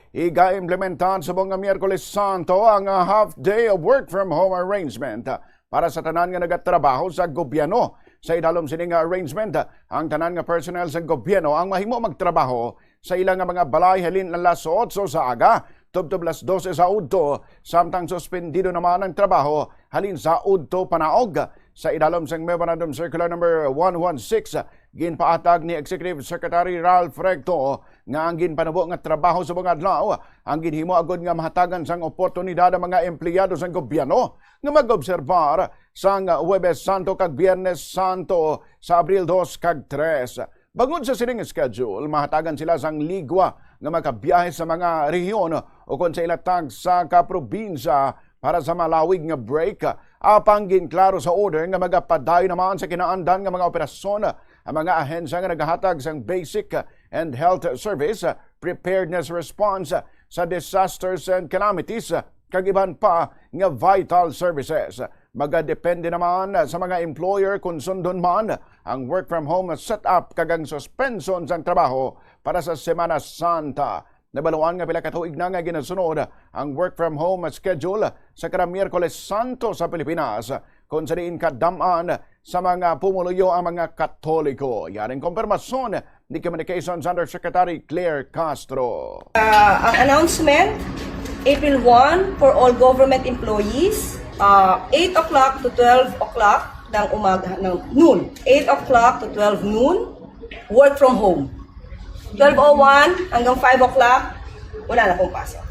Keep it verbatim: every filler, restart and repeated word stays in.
Iga-implementar subong nga Miyerkules Santo ang, ah, half day of work from home arrangement para sa tanan nga nagatrabaho sa gobyerno. Sa idalom sini nga arrangement, ang tanan nga personnel sa gobyerno ang mahimo magtrabaho sa ila nga mga balay halin alas otso sa aga tubtob alas dose sa udto, samtang suspendido naman ang trabaho halin sa udto panaog. Sa idalom sang Memorandum Circular Number one one six, ginpaatag ni Executive Secretary Ralph Recto nga ang ginpanubo nga trabaho sa mga adlaw ang ginhimo agud nga mahatagan sang oportunidad ang mga empleyado sang gobyerno nga mag-obserbar sang Huwebes Santo kag Biyernes Santo sa Abril dos kag tres. Bangod sa sining schedule, mahatagan sila sang ligwa nga makabiyahe sa mga rehiyon o kon sa ila tagsa ka probinsya para sa malawig nga break. Apang ginklaro sa order nga magapadayon naman sa kinaandan nga mga operasyon ang mga ahensya nga nagahatag sang basic and health service, preparedness response sa disasters and calamities, kag iban pa nga vital services. Magadepende naman sa mga employer kon sundon man ang work from home setup kag ang suspension sang trabaho para sa Semana Santa. Nabaluan nga pila ka tuig na nga ginasunod ang work from home schedule sa kada Miyerkules Santo sa Pilipinas, kung sa diin kadam-an sa mga pumuluyo ang mga Katoliko. Yaring kumpirmasyon ni Communications Undersecretary Claire Castro. Ah, ang announcement, April one for all government employees, ah, eight o'clock to twelve o'clock ng umaga, ng noon. Eight o'clock to twelve noon, work from home. Twelve oh one hanggang five o'clock, wala na pong pasok.